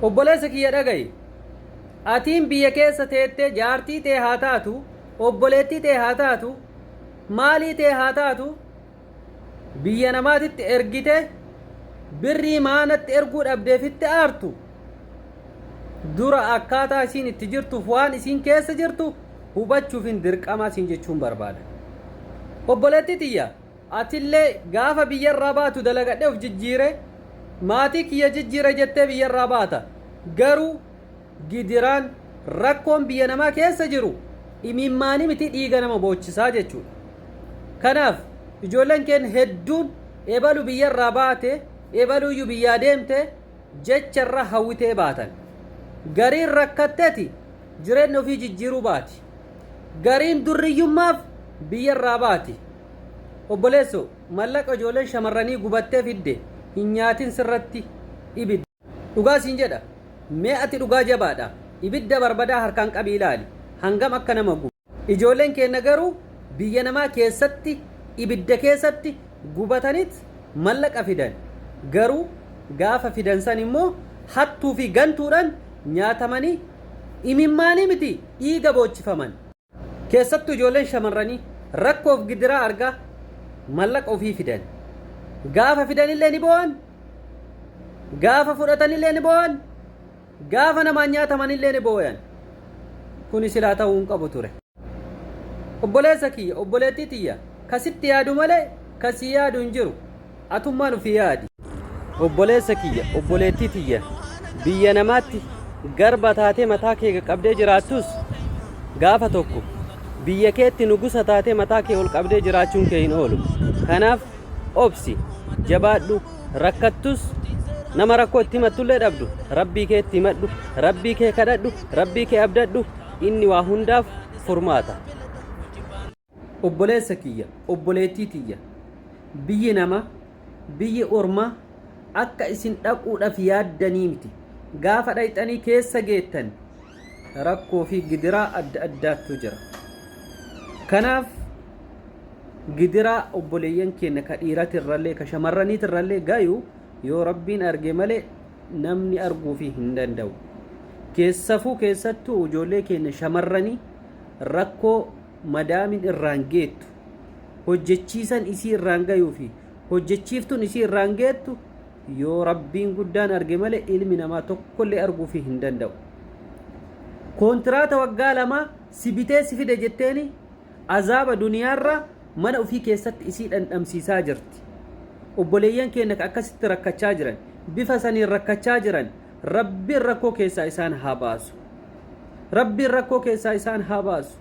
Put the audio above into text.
Obboleessa kiyya dhaga'i. Atiin biyya keessa teettee jaartii tee haa taatu, obboleettii tee haa taatu, maalii tee haa taatu, biyya namaatitti ergite birrii maanatti erguu dhabdeefitti aartu dura akkaataa isiin itti jirtuuf waan isiin keessa jirtu hubachuufin dirqamaa siin jechuun barbaada. Obboleettii tiyya atillee gaafa biyyarraa baatu dalagadhee of jijjiire maatii kiyya jijjiire jettee biyyarraa baata. Garuu gidiraan rakkoon biyya namaa keessa jiru imimmaanii miti dhiiga nama boochisaa jechuudha. Kanaaf ijoolleen keenya hedduun ebalu biyyarraa baate ebaluyyuu biyyaa deemte jecharra hawwitee baatan. Gariin rakkatteeti jireenya ofii jijjiiruu baati. Gariin durriyyummaaf biyyarraa baati. Obboleessoo mallaqa ijoolleen shamarranii gubattee fidde hin nyaatin sirratti ibidda. Dhugaa siin jedha. Mee ati dhugaa jabaadha. Ibidda barbadaa harkaan qabii ilaali. Hangam akka nama gubu. Ijoolleen keenya garuu biyya namaa keessatti ibidda keessatti gubatanit mallaqa fidan. Garuu gaafa fidan san immoo hattuu fi gantuudhaan nyaatamanii imimmaanii miti dhiiga boochifaman. Keessattuu ijoolleen shamarranii rakkoof gidiraa argaa mallaqa ofii fidan. Gaafa fidanillee ni boo'an. Gaafa fudhatanillee ni boo'an. Gaafa namaan nyaatamanillee ni boo'an. Kuni silaa ta'uu hin qabu ture. Obboleessa kiyya, obboleettii tiyya, kasitti yaadu malee kasii yaadu hin jiru. Atummaan ofii yaadi. Obboleessa kiyya, obboleettii tiyya, biyya namaatti garba taatee mataa kee qaqqabdee jiraattus gaafa tokko biyya keetti nugusa taatee mataa kee ol qabdee jiraachuun kee hin oolu. Kanaaf obsi, jabaadhu, rakkattus nama rakkoo itti himattullee dhabdu rabbii keetti himadhu, rabbii kee kadhadhu, rabbii kee abdadhu, inni waa hundaaf furmaata. Obboleessa kiyya, obboleettii tiyya, biyyi namaa, biyyi ormaa akka isin dhaquudhaaf yaaddanii miti. Gaafa dhayxanii keessa geettan rakkoo fi gidiraa adda addaattu jira. Kanaaf gidiraa obboleeyyan keenya ka dhiiratirrallee ka shamarraniitirrallee gayu yoo rabbiin arge malee namni arguufi hin danda'u. Keessafuu keessattuu ijoollee keenya shamarranii rakkoo madaamin irraan geettu hojjechiisan isii irraan gayuu fi hojjechiiftuun isii irraan geettu yoo rabbiin guddaan arge malee ilmi namaa tokkollee arguufi hin danda'u. Koontiraata waggaa lamaa si bitee si fide jetteeni azaaba duniyaarra mana ofii keessatti isii dhandhamsiisaa jirti. Obboleeyyan keenya ka akkasitti rakkachaa jiran bifa saniin rakkachaa jiran rabbiin rakkoo keessaa isaan haa baasu. Rabbiin rakkoo keessaa isaan haa baasu.